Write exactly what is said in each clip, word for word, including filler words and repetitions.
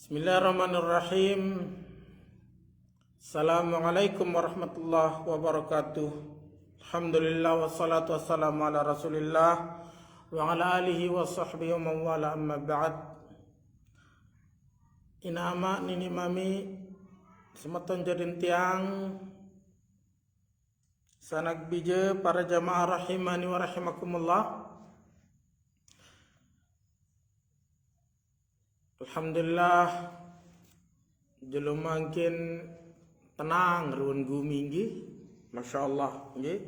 Bismillahirrahmanirrahim. Assalamualaikum warahmatullahi wabarakatuh. Alhamdulillah, wassalatu wassalamu ala Rasulillah wa ala alihi wa sahbihi wa mawala, amma ba'd. Ina ama, nini mami, semeton jadin tiang, sanak bija, para jamaah rahimani wa rahimakumullah. Alhamdulillah, jelo mangkin tenang ruen gumi nggih. Masya Allah nggih.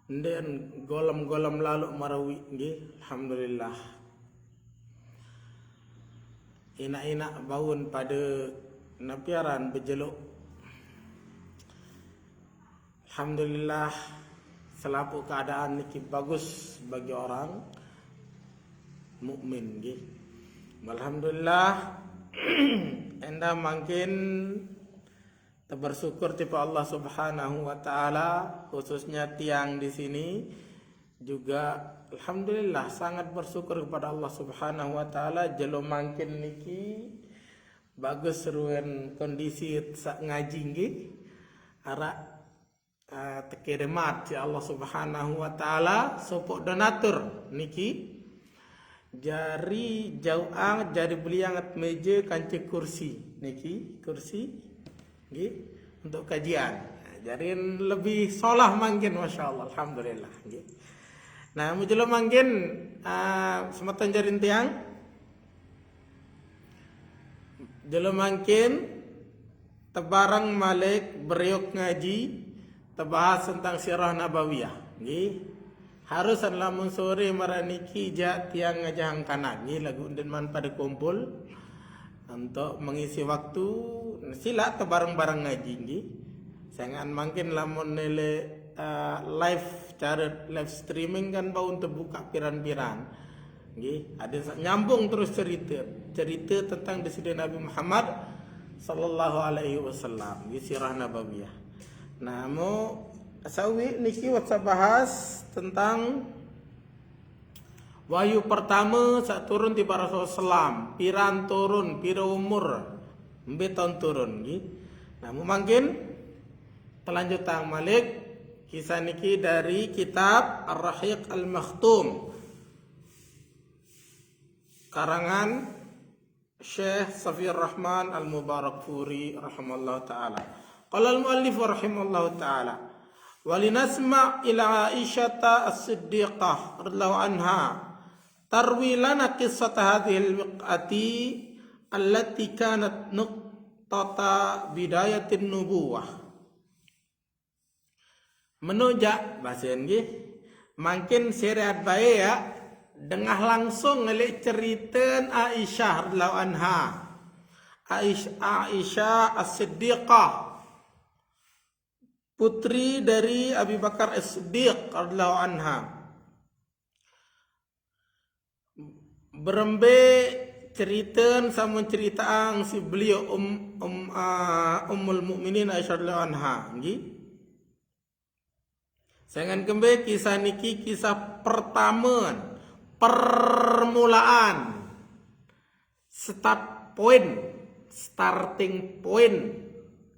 Nden golem-golem lalu marawi nggih. Alhamdulillah. Ina-ina baun pada napiaran bejelo. Alhamdulillah, selapuq keadaan niki bagus bagi orang mukmin nggih. Alhamdulillah, enda mangkin tebersyukur tipaq Allah Subhanahu wa Ta'ala, khususnya tiang di sini juga, alhamdulillah, sangat bersyukur kepada Allah Subhanahu wa Ta'ala, jelo mangkin niki bagus ruen kondisi saq ngaji nggih. Araq, eh, tekirimat siq Allah Subhanahu wa Ta'ala sopoq donatur niki. Jari jauqang, jari beliang nget meje kance kursi niki, kursi nggih, untuk kajian. Nah, jari lebih solah mangkin, Masya Allah, alhamdulillah nggih. Nah, mujelo mangkin, eh, semeton jadin tiang, jelo mangkin tebareng malik beriuk ngaji, tebahas tentang Sirah Nabawiyah nggih. Harusan lamun sore maraq niki jaq tiang ngajahang kanak nggih, laguq nden man pade kumpul untuk mengisi waktu, silaq tebareng-bareng ngaji nggih. Sengaqn mangkin lamun nele, eh, live, care live streaming kan baun tebukaq piran-piran. Nggih, adeq saq nyambung terus cerite. Cerite tentang Deside Nabi Muhammad sallallahu alaihi wasallam. Nggih, Sirah Nabawiyah. Nah, mo sawi niki wah saq bahas tentang wahyu pertame saq turun tipaq Rasulullah sallam. Piran turun, pire umur, mbe taun turun, nggih. Nah, mo mangkin telanjutang malik kisah niki dari kitab Ar-Rahiq Al-Makhtum. Karangan Syekh Safiyur Rahman Al-Mubarakfuri rahimallahu ta'ala. Qala al-muallif rahimallahu ta'ala, "Walinasma' ila Aisyata As-Siddiqah radhiyallahu anha tarwi lana qissata hadhil wiq'ati allati kanat nuqtata bidayatin nubuwah." Meno jaq basen nggih. Mangkin sereat bae ya, dengah langsung ngelek ceriten Aisyah radhiyallahu anha. Aish-, Aisyah As-Siddiqah, putri dari Abi Bakar As-Siddiq radhiyallahu anha. Berembe ceriten samun ceritaang siq beliau um, um, ah, Ummul Mukminin Aisyah radhiyallahu anha, nggih. Sengan kembe kisah niki kisah pertamen, permulaan, start point, starting point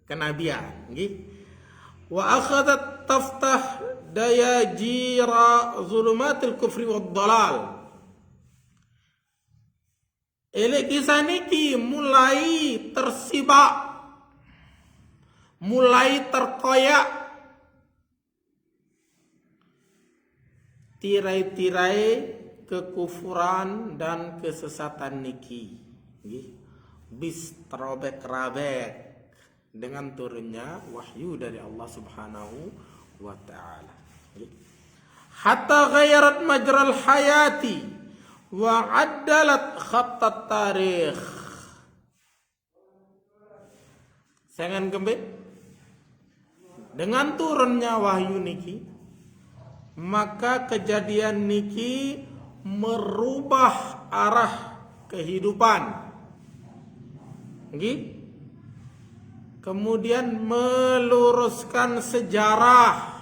kenabian, nggih. Wa akhadat taftah dayajira zulumatil kufri wad dalal. Eleq kisah niki mulai tersibak, mulai terkoyak tirai-tirai kekufuran dan kesesatan niki. Nggih. Bis terobek-rabek dengan turunnya wahyu dari Allah Subhanahu wa Ta'ala. Hatta ghayarat majral hayati wa addalat khattat tarikh. Sengan kembe? Dengan turunnya wahyu niki, maka kejadian niki merubah arah kehidupan. Nggih. Kemudian meluruskan sejarah.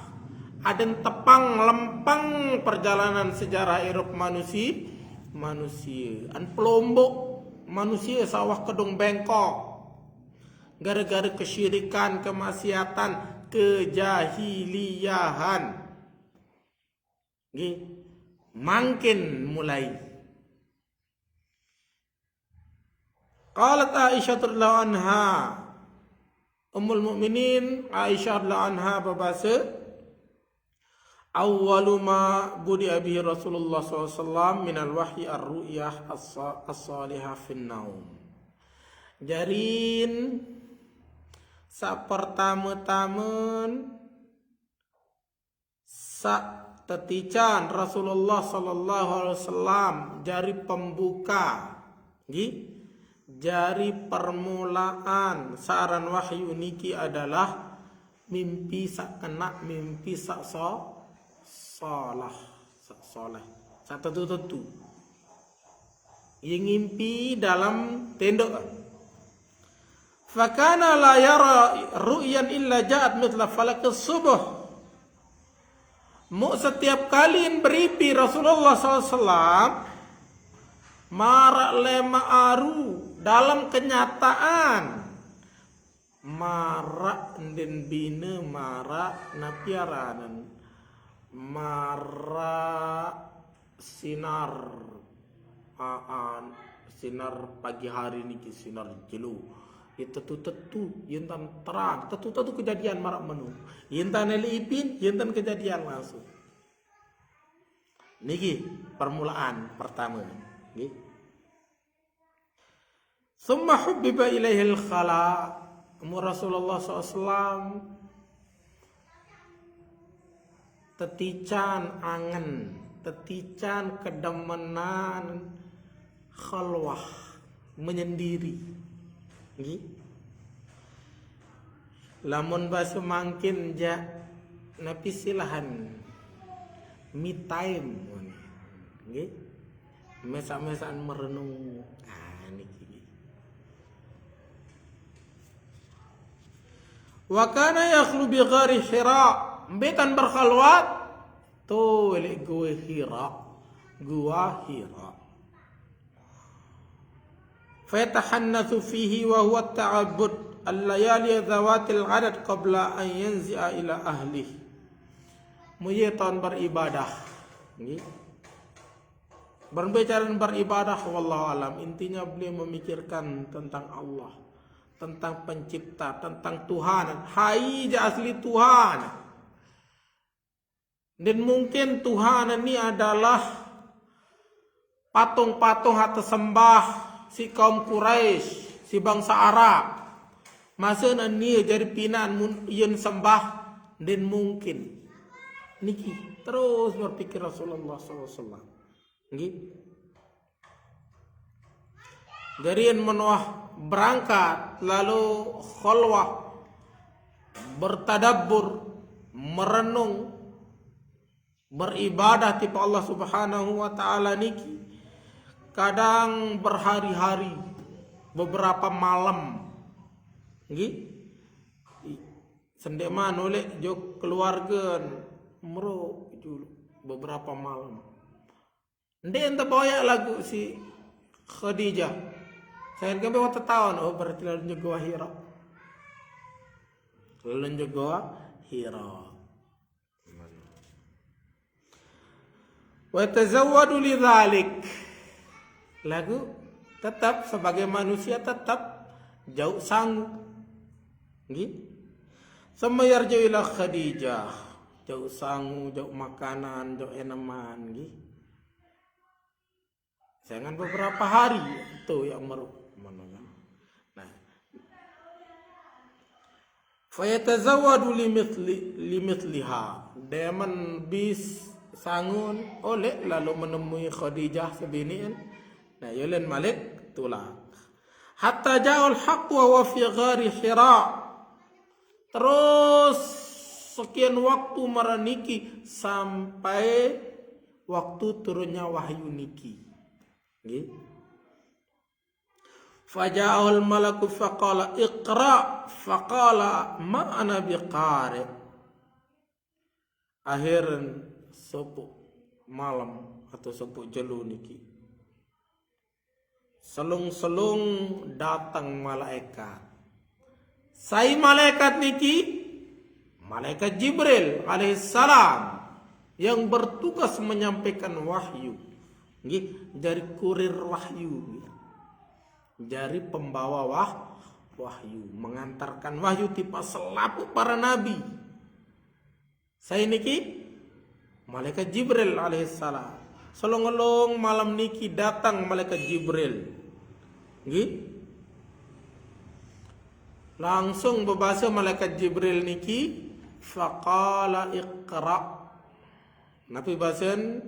Aden tepang lempeng perjalanan sejarah irup manusi-, manusia. An pelombok manusia sawah kedung bengkok. Gara-gara kesyirikan, kemaksiatan, kejahiliahan. Nggih. Mangkin mulai. Qalat Aisyah radhiyallahu anha, Ummul Mukminin Aisyah radhiyallahu anha babasa, "Awwalu ma budi'a bihi Rasulullah sallallahu alaihi wasallam minal wahyi ar-ru'yah as-sa-, as-salihah fin naum." Jarin sapertama-taman sa tetican Rasulullah sallallahu alaihi wasallam jari pembuka, nggih, jari permulaan saaran wahyu niki adalah mimpi sak kena, mimpi sak so, solah, sak soleh, sak tetu-tetu. Ia ngimpi dalam tendok. Fakana la yara ru'yan illa ja'at mithla falakis subuh. Mu setiap kali beripi Rasulullah sallallahu alaihi wasallam, marak lema aru dalam kenyataan. Marak ndin bina, marak napiaranan. Marak sinar. Aan, sinar pagi hari niki, sinar jelo. Ya tetu-tetu, yentan terang, tetu-tetu kejadian marak menu. Yentan eli ipin, yentan kejadian langsung. Niki permulaan pertama. Nggih. Summa hubbiba ilaihil khala. Mu Rasulullah sallallahu alaihi wasallam tetican angen, tetican kedemenan khalwah, menyendiri. Nggih. Lamun basa mangkin ja, napi silahan me time. Nggih. Mesak-mesakan merenung. Ah, niki. Wa kana yakhlu bi ghari Hira. Mbetan berkhalwat tu elek gua Hira. Gua Hira. Fayatahannatsu fihi wa huwa ta'abbud al-layali dzawatil adad qabla an yanzi'a ila ahlih. Muyetan beribadah. Nggih. Berbicara beribadah, wallahu alam, intinya beliau memikirkan tentang Allah, tentang pencipta, tentang Tuhan. Hai ja asli Tuhan. Dan mungkin Tuhan ini adalah patung-patung hak tersembah si kaum Quraisy, si bangsa Arab. Masa ni jadi pinaan mun yen sembah, dan mungkin. Niki terus berpikir Rasulullah sallallahu alaihi wasallam. Nggih. Jarian menuah berangkat, lalu khalwah, bertadabbur, merenung, beribadah tipe Allah Subhanahu wa taala niki kadang berhari-hari, beberapa malam. Nggih. Sendek man oleh jok keluarga mero julu beberapa malam. Ndek ente boyak lagu si Khadijah. Saya kan bawa tahun, oh, berarti lalu nyegoa Hira. Lalu nyegoa Hira. Wa tazawwadu li dzalik. Lagu tetap sebagai manusia tetap jauh sangu. Nggih. Sama yarju ila Khadijah. Jauh sangu, jauh makanan, jauh eneman, nggih. Jangan beberapa hari tu yang meru. Mana kan? Nah. Fayatazawwadu limithli, limithliha. Demen bis sangun oleh lalu menemui Khadijah sebinian. Nah, yolen malik tulak. Hatta ja'al haqq wa huwa fi ghari Hira. Terus sekian waktu maraniki sampai waktu turunnya wahyu niki. Nggih. Faja'ahul malaku faqala iqra, faqala ma ana biqari. Akhir sepuk malam atau sepuk jelo niki. Selung-selung datang malaikat. Sai malaikat niki? Malaikat Jibril alaihissalam yang bertugas menyampaikan wahyu. Nggih, jari kurir wahyu. Jari pembawa wah, wahyu, mengantarkan wahyu tipa selapuq para nabi. Sai niki? Malaikat Jibril alaihissalam. Selung-selung malam niki datang malaikat Jibril. Nggih. Langsung bebasa malaikat Jibril niki, faqala iqra. Napi basen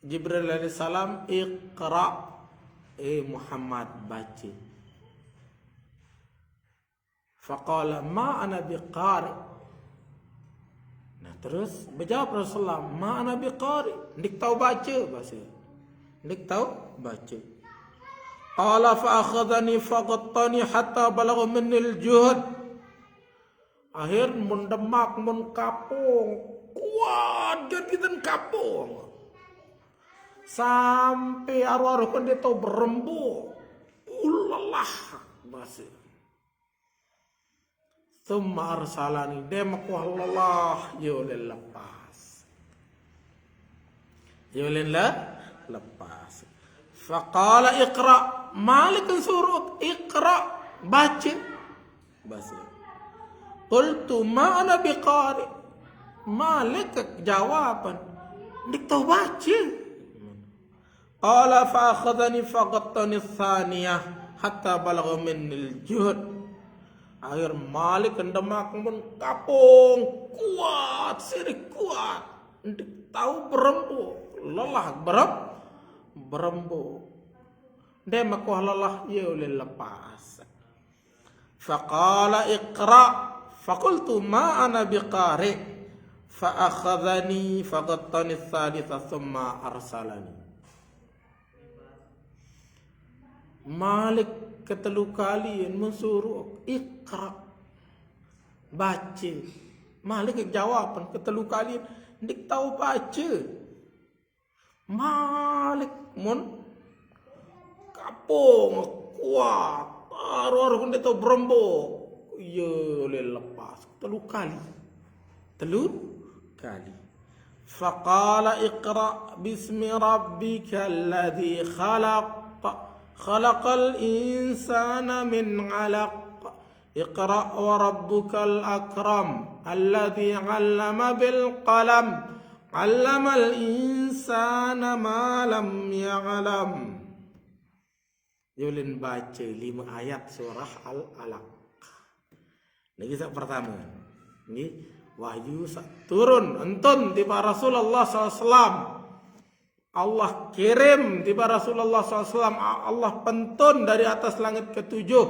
Jibril alaihissalam? Iqra, eh Muhammad, baca. Faqala ma ana biqari. Nah, terus bejawab Rasulullah, ma ana biqari. Ndeq tau baca, base. Ndeq tau baca. Qala fa akhadhani faghattani hatta balagha minnil juhd. Akhir mun demak, mun kapung, kuat gati ten kapung. Sampai aruh-aruh kan ndeq tau berembe. Lelah, base. Tsumma arsalani, demak wah lelah, ye ulen lepas. Ye ulen le-, lepas. Faqala iqra, malik suruq, iqra, baca. Base. Qultu ma ana biqari. Malik jawaban, ndeq tau baca. Qala fa akhadhani faghattani tsaniyah hatta balagha minnil juhd. Akhir malik demak mun kapung, kuat, sirih kuat. Ndeq tau berembe, lelah berem-, berembe. Demak wah lelah, ye ulen lepas. Faqala iqra, faqultu ma ana biqari, fa akhadhani faghattani tsalitsah tsumma arsalani. Malik ketelu kali mun suruq iqra, baca. Malik jawaban ketelu kali, ndeq tau baca. Malik mun kapung, kuat, aruh-aruh ndeq tau berembe, ye ulen lepas. Telu kali. Telu kali. Faqala iqra bismi rabbikal ladzi khalaq. Khalaqal insana min 'alaq. Iqra wa rabbukal akram, alladzi 'allama bil qalam, 'allamal insana ma lam ya'lam. Ye ulen baca lime ayat surah Al-Alaq. Niki saq pertame. Nggih, wahyu saq turun entun tiba Rasulullah sallallahu alaihi wasallam. Allah kirim tiba Rasulullah sallallahu alaihi wasallam, Allah pentun dari atas langit ketujuh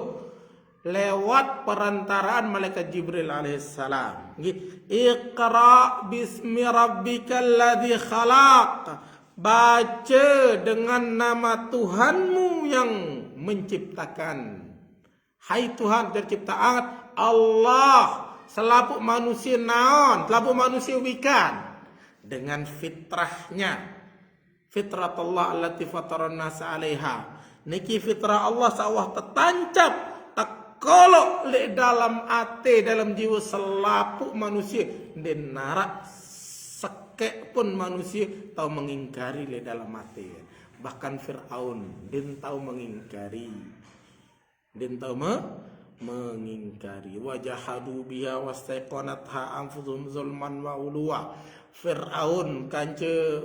lewat perantaraan malaikat Jibril alaihissalam. Nggih. Iqra bismi rabbikal ladzi khalaq. Baca dengan nama Tuhanmu yang menciptakan. Hai Tuhan, tercipta anget Allah, selapuq manusie naon, selapuq manusie wikan, dengan fitrahnya. Fitratullah allati fataran nas 'alaiha. Niki fitrah Allah saq wah tetancap, tekoloq leq dalem ate, dalem jiwe selapuq manusie. Ndeqn araq sekeq pun manusie tao mengingkari leq dalem ate. Bahkan Firaun ndeqn tao mengingkari. Ndeqn tao me-, mengingkari. Wa jahadu biha wastaiqanatha anfusuhum zulman wa uluwa. Firaun kance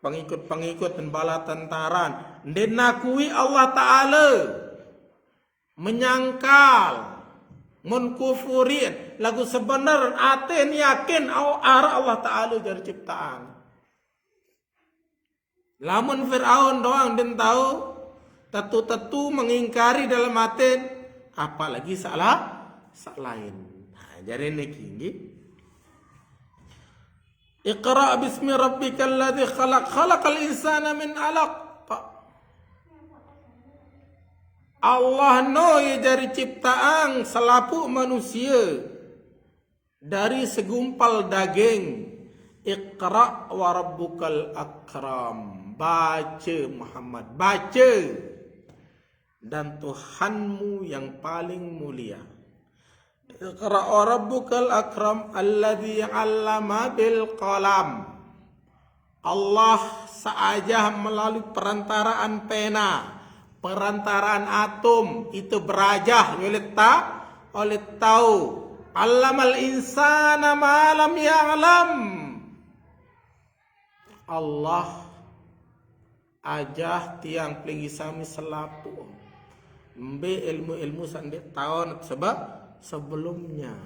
pengikut-pengikut dan bala tentaran ndeqn akui Allah Ta'ala. Menyangkal, mengkufurin, laguq sebener aten yakin au-, araq Allah Ta'ala jari ciptaan. Lamun Firaun doang ndeqn tao tetu-tetu mengingkari dalem aten, apalagi saq la-, saq lain. Nah, jari niki nggih. Iqra bismi rabbikal ladzi khalaq, khalaqal insana min 'alaq. Allah no ie jari ciptaan selapuq manusie dari segumpal daging. Iqra wa rabbukal akram. Baca, Muhammad, baca. dan Tuhanmu yang paling mulia. Iqra wa rabbukal akram alladzi 'allama bil qalam. Allah saja melalui perantaraan pena, perantaraan atom, itu berajah oleh ta, oleh tahu. Allamal insana ma lam ya'lam. Allah ajah tiang pelinggih sami selapuq mbe ilmu-ilmu saq ndeq taoq sebab sebelumnya.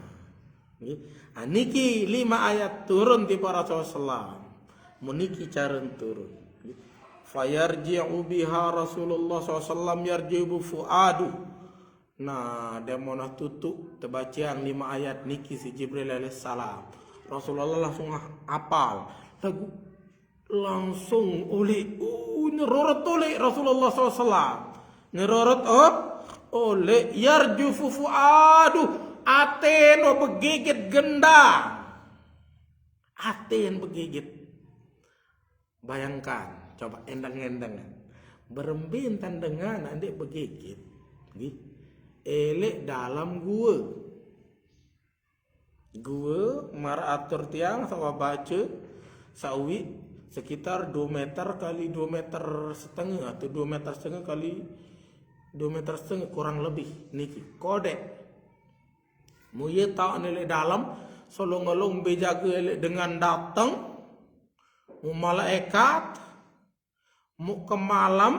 Nggih. Ah, niki lima ayat turun tipaq Rasulullah sallam. Mun niki caren turun. Nggih. Fayarji'u biha Rasulullah sallallahu alaihi wasallam yarjibu fuadu. Nah, demonoh tutuq tebaceang lima ayat niki siq Jibril alaihissalam. Rasulullah langsung apal. Lagu-, langsung uleq, uh, nyerorot uleq Rasulullah sallallahu alaihi wasallam. Nyerorot, oh, uleq, yarjufu fuadu, aten begeget gendang. Aten begeget. Bayangkan, coba endang-endang. Berembe entan dengan ndeq begeget, nggih. Eleq dalam gua. Gua maraq atur tiang saq wah bace, saq uiq sekitar dua meter kali dua meter setengah atau dua meter setengah kali dua meter setengah kurang lebih niki. Kodeq. Mun ie taoq eleq dalem, selong-elong mbe jage eleq dengan dateng, mun malaekat, mun kemalem,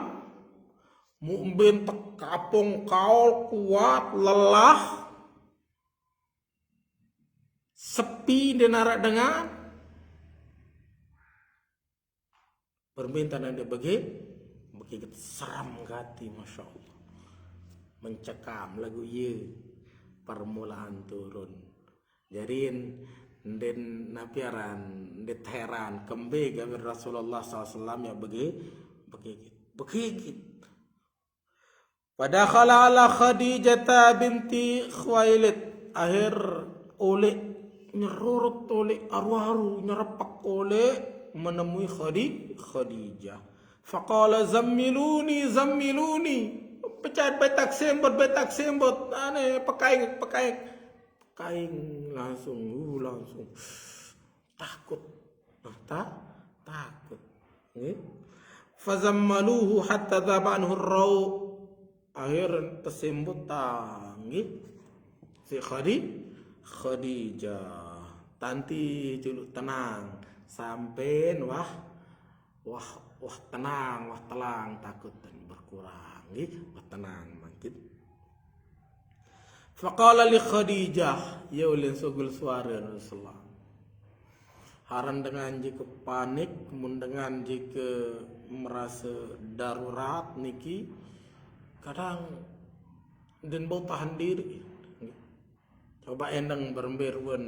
mun mbe entek kapong kaul kuat, lelah, sepi, ndeq naraq dengan. Berembe entan ndeq bege, begeget, serem gati, masya Allah. Mencekam laguq ie permulaan turun. Jari ndeq napi aran, ndeq heran kembe gawe Rasulullah sallallahu alaihi wasallam yaq bege, begeget, begeget. Fadakhala ala Khadijata binti Khuwailid. Akhir uleq nyerurut, uleq aru-aru, nyerepek uleq menemui Khadi-, Khadijah. Faqala, "Zammiluni, zammiluni." Pecat betak sembot, betak sembot. Ane, pekaing, pekaing. Pekaing langsung, uh, langsung. Takut. Nah, ta-, takut. Nggih. Fazammaluhu hatta dzaba anhu ar-rau'. Akhir tesembut tang, nggih. Si Khadi-, Khadijah. Tanti juluq tenang. Sampean wah, wah, wah tenang, wah telang, takut dan berkurang, nggih. Wah tenang mangkin. Faqala li Khadijah, ye ulin sugul suare Rasulullah. Aran dengan jike panik, mun dengan jike merase darurat niki, kadang ndeqn bau tahan diriq. Coba endeng berembe ruen,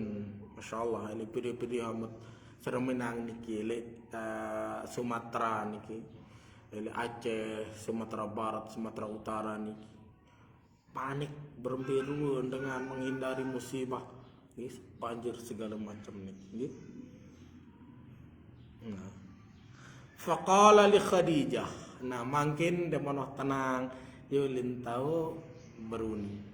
masya Allah, eleq pide-pide amat sereminang niki, eleq, eh, Sumatera niki, eleq Aceh, Sumatera Barat, Sumatera Utara niki. Panik, berembe ruen dengan menghindari musibah, nggih, banjir segala macam niki, nggih. Nah. Faqala li Khadijah. Nah, mangkin demonoh tenang, ye ulin tao beruni.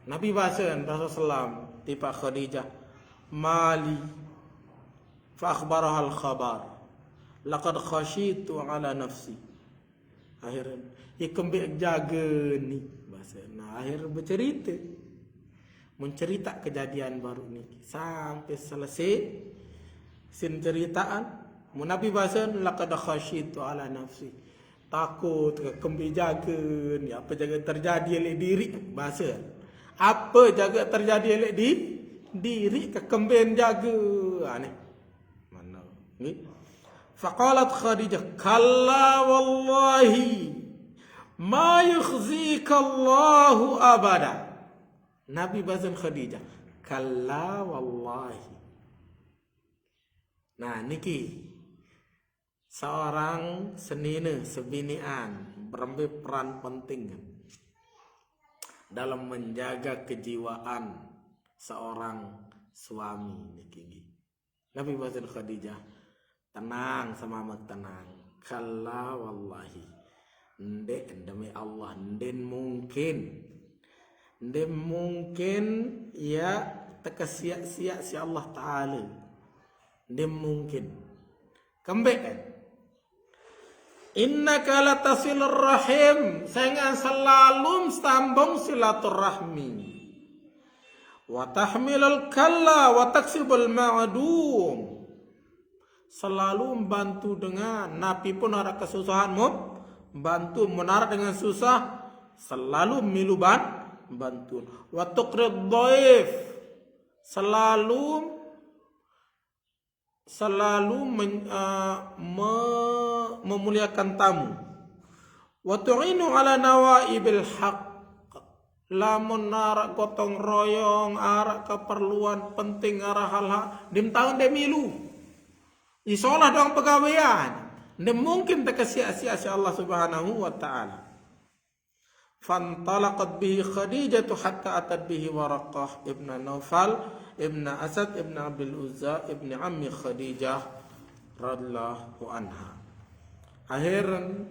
Nabi basen, Rasul sallam, tipaq Khadijah, "Mali?" Fa akhbarahal khabar. "Laqad khasyitu ala nafsi." Akhir, "Ye kembeq jage ni," base. Nah, akhir becerite. Mencerita kejadian baruq niki sampai selesai sin ceritaan. Mun Nabi basen, "Laqad khasyitu ala nafsi." Takut, kembeq jage ni, ape jage terjadi leq diriq, base. Ape jage terjadi leq di, diriq, kekembeqn jage. Aneh. Mana? Nggih. Faqalat Khadijah, "Kalla wallahi ma yukhzika Allahu abada." Nabi basen Khadijah, "Kalla wallahi." Nah, niki seorang senine, sebinian, berembe peran penting dalam menjaga kejiwaan seorang suami niki, nggih. Nabi basen Khadijah, "Tenang, semamaq tenang. Kalla wallahi. Nde, demi Allah, nde mungkin. Nde mungkin ya teka sia-sia si Allah Ta'ala. Nde mungkin. Kembe, innaka latasilur rahim, senggan selalu sambung silaturahmi. Wa tahmilul kalla wa taksibul ma'dum. Selalu membantu dengan, napi pun ada kesusahan, membantu, menarik dengan susah, selalu milu ban-, bantu. Wa tuqrid dhaif, selalu, selalu men-, eh, me-, memuliakan tamu. Wa tu'inu ala nawaibil haq. Lamun arak gotong royong, arak keperluan penting, arak hal-hal, dim tahun de milu. Isolah doang pegawean. Nde mungkin teka sia-sia si Allah Subhanahu wa Ta'ala. Fantalaqat bihi Khadijatu hatta atat bihi Waraqah ibn Naufal ibn Asad ibn Abil Uzza ibn ammi Khadijah radhiyallahu anha. Akhiran,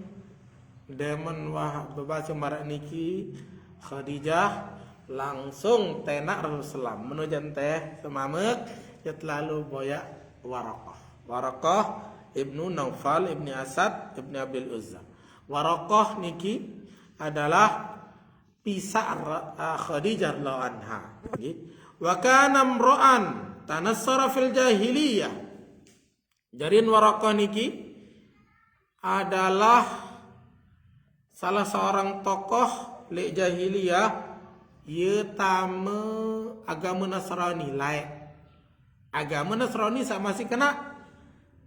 demen wah bebaca marak niki, Khadijah langsung tenak Rasulullah. Menujan teh semamek, ya terlalu boyak Waraqah. Waraqah ibnu Naufal ibni Asad ibni Abil Uzza. Waraqah niki adalah pisak Ra-, ah, Khadijah radhiyallahu anha. Nggih. Wa kana imra'an tanassara fil jahiliyah. Jarin Waraqah niki adalah salah seorang tokoh lek jahiliyah, ye tame agama Nasrani laek. Agama Nasrani sama si kena,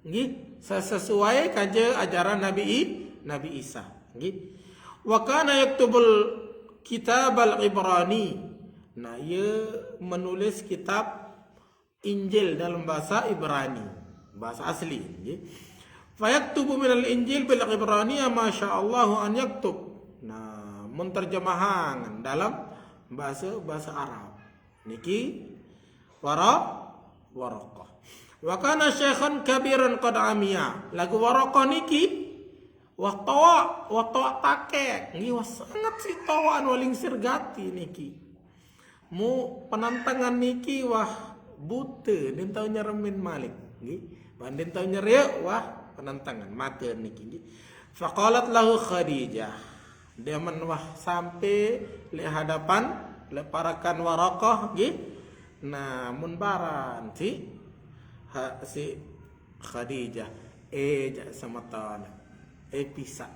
nggih, sesuai kaja ajaran Nabi I-, Nabi Isa, nggih. Wa kana yaktubul kitab al-Ibrani. Nah, ia menulis kitab Injil dalam bahasa Ibrani, bahasa asli, nggih. Fayaktubu minal Injil bil Ibrani ma sya Allahu an yaktub. Nah, menterjemahkan dalam bahasa, bahasa Arab. Niki Wara-, Waraqah. Wa kana syaikhan kabiran qad amiya. Lagu Waraqah niki wah toa, wah toa takek. Nggih, wah sangat si toa anu lingsir gati niki. Mu penantangan niki wah bute, nde tau nyeremin malik, nggih. Wah nde tau nyeriuk, wah penantangan mate niki, nggih. Faqalat lahu Khadijah. Demen wah sampe lek hadapan, lek parakan Waraqah, nggih. Nah, mun baran si, ha, si Khadijah, eh, jak semeton, eh, pisak.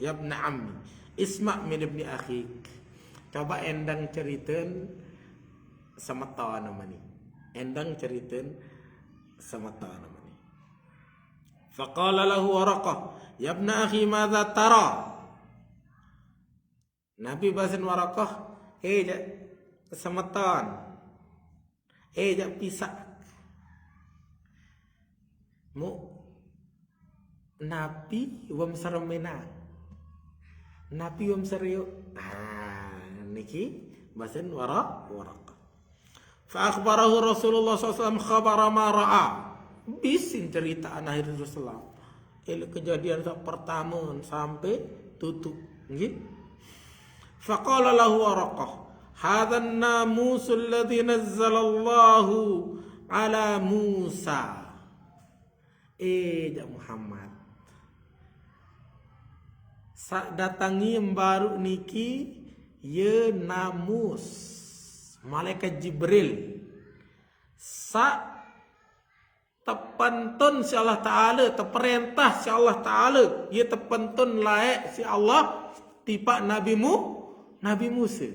Yabna ammi, isma' min ibni akhik. Coba endang ceriten semeton mani. Endang ceriten semeton mani. Faqala lahu Waraqah, "Yabna akhi, madza tara?" Nabi basen Waraqah, "Eh, jak semeton. Eh, jak pisak." Mu, napi wam seremena? Napi wam serio? Ah, niki basen Wara-, Waraqah. Fa akhbarahu Rasulullah sallallahu alaihi wasallam khabara ma ra'a. Bisin cerita anak Rasulullah. Ele kejadian sa pertama sampai tutup. Nggih. Faqala lahu Waraqah, "Hadzan namusul ladzi nazzalallahu ala Musa." Eh, jak Muhammad. Sa datangi baru niki ye namus malaikat Jibril. Sa tepentun si Allah Ta'ala, teperintah si Allah Ta'ala, ye tepentun laek si Allah tipak Nabi Mu-, Nabi Musa.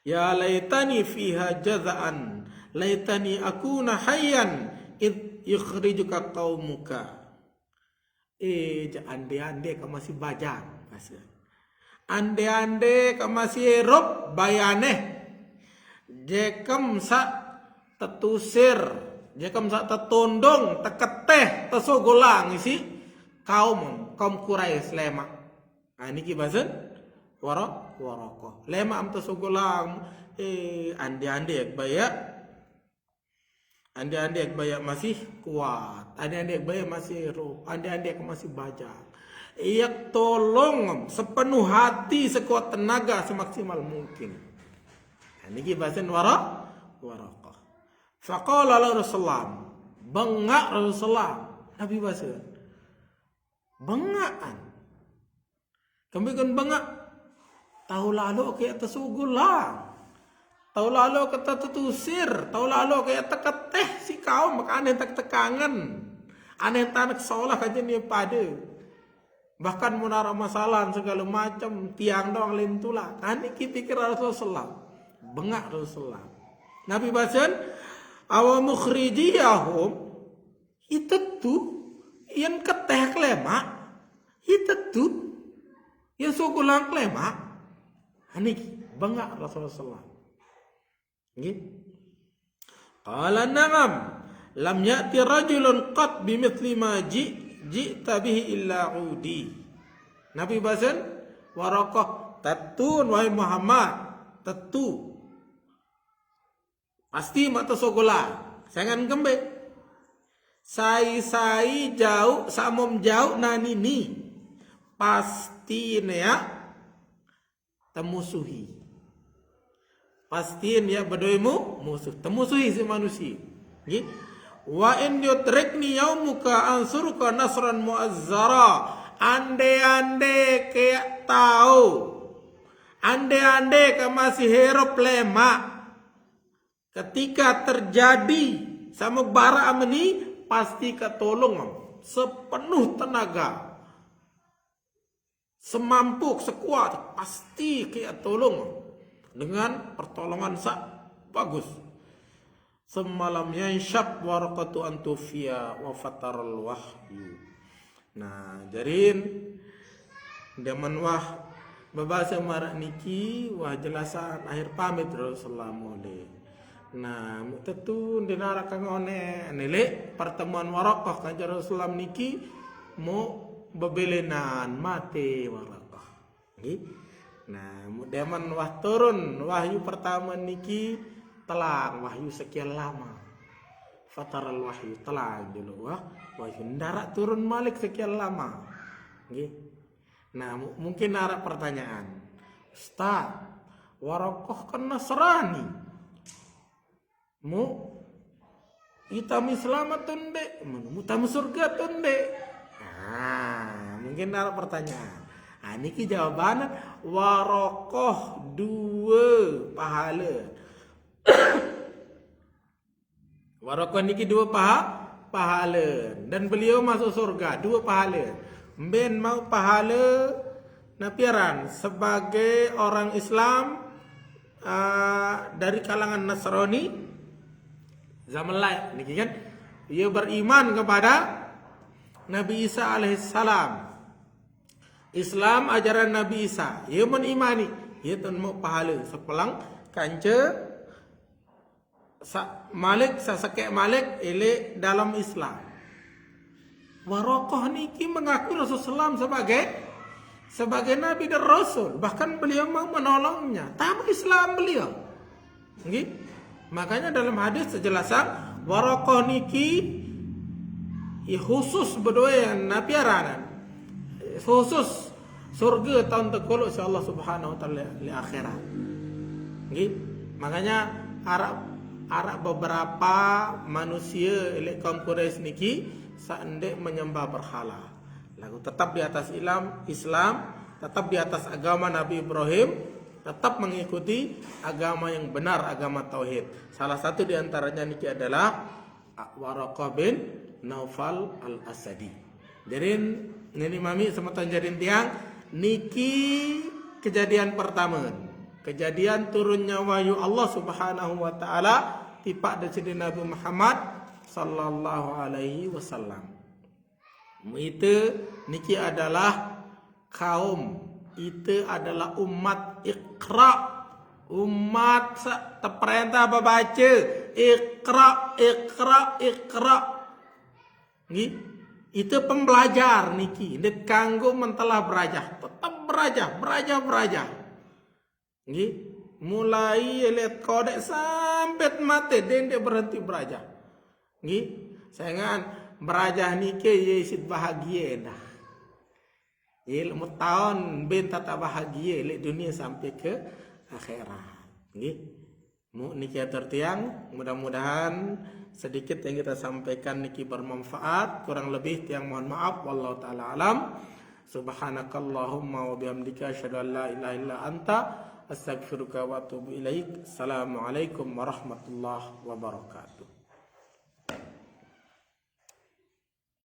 "Ya laitani fiha jaza'an, laitani akuna hayyan id yukhrijuka qaumuka." Eh, ja ande-ande ka masih bajang, bahasa. Ande-ande ka masih erup bayaneh. Jekem sa tetusir, jekem sa tetundung, teketeh, tesogolang isi kaum, kaum Quraisy lemak. Ah, niki basen Wara-, Waraqah. Lemak am tesogolang, eh, ande-ande baya. Ande-ande baya masih kuat, ande-ande baya masih erup, ande-ande masih bajang. Ia tolong sepenuh hati, sekuat tenaga, semaksimal mungkin. Nah, niki basen Wara-, Waraqah. Faqala lahu Rasulullah. Bengak Rasulullah. Nabi basen. Bengakan. Kembekan bengak. Tahu lalu kayak tesugulang. Tahu lalu kata tetusir. Tahu lalu kayak teketeh si kaum, maka aneh tak tekangen. Aneh tanak seolah kaja ni pada. Bahkan menara masalah segala macam, tiang doang lain tulak. Nah, niki pikir Rasulullah. Bengak Rasulullah. Nabi basen, awa mukhrijiyahum, itetu, yang keteh klemak, itetu, yang sugulang klemak. Nah, niki, bengak Rasulullah. Nggih. Qala na'am, lam ya'ti rajulun qat bimithli ma ji-, ji'ta bihi illa udi. Nabi basen, Waraqah, tetun, wahai Muhammad, tetu. Pasti mata sogola, sengan kembe. Sai-sai jauh, samom jauh nanini. Pasti nea temusuhi. Pastiin ya bedoimu musuh. Temusuhi si manusia. Nggih. Wa in yudrikni yaumuka ansuruka nasran muazzara. Ande-ande kayak tahu. Ande-ande ke masih herop lemak. Ketika terjadi sama bara ameni, pasti ketolong sepenuh tenaga. Semampu, sekuat, pasti kayak tolong dengan pertolongan sak bagus. Semalam yansyab Waraqatu antufiya wa fataral wahyu. Nah, jarin zaman wah babasa marak niki, wah jelasan akhir pamit Rasulullah mole. Nah, mu tetu ndenara kangone nele pertemuan Waraqah kanjeng Rasulullah niki mu bebelenan mate Waraqah. Nggih. Nah, mu demen wah turun wahyu pertama niki telang wahyu sekian lama. Fataral wahyu telang dulu wah wahyu ndarak turun malik sekian lama. Nggih. Nah, mu-, mungkin ada pertanyaan. Ustaz, Waraqah kan Nasrani. Mu itam Islam atau ndek? Mu tamu surga atau ndek? Nah, mungkin ada pertanyaan. Nah, niki jawabannya Waraqah dua pahala. Waraqah niki dua paha, pahala. Dan beliau masuk surga, dua pahala. Mben mau pahala napiaran sebagai orang Islam, ah, dari kalangan Nasrani zaman lain niki kan. Ia beriman kepada Nabi Isa alaihissalam. Islam ajaran Nabi Isa. Ia menimani. Ia tun mau pahala sepelang kanca sa-, malik, sasakek malik, elek dalam Islam. Waraqah niki mengaku Rasulullah sebagai, sebagai Nabi dan Rasul. Bahkan beliau mau menolongnya. Tamu Islam beliau. Nggih. Makanya dalam hadis sejelasan Waraqah niki, ya, khusus berdua yang Nabi aranan. Khusus surga tahun tekolok si Allah Subhanahu wa Taala di akhirat. Nggih. Makanya arak, arak beberapa manusia elek kaum Quraisy niki sandek menyembah berhala. Lalu tetap di atas Islam, Islam, tetap di atas agama Nabi Ibrahim, tetap mengikuti agama yang benar, agama tauhid. Salah satu di antaranya niki adalah Waraqah bin Naufal Al-Asadi. Jadi nini mami semeton jarin tiang, niki kejadian pertama. Kejadian turunnya wahyu Allah Subhanahu wa Taala tipak dari Nabi Muhammad sallallahu alaihi wasallam. Ite niki adalah kaum, ite adalah umat Iqra. Umat sa-, teperintah babaca, Iqra, Iqra, Iqra. Nggih, ite pembelajar niki, ndet kanggo mentelah berajah, tetap berajah, berajah, berajah. Nggih, mulai elet kodek sampai mate dende berhenti berajah. Nggih, sayangan berajah nike ye isit bahagia dah. Ye, lemu taun ben tata bahagia lek dunia sampai ke akhirat. Nggih. Mu niki atur tiang, mudah-mudahan sedikit yang kita sampaikan niki bermanfaat, kurang lebih tiang mohon maaf, wallahu taala alam. Subhanakallahumma wa bihamdika, asyhadu an la ilaha illa anta, astaghfiruka wa atubu ilaik. Assalamualaikum warahmatullahi wabarakatuh.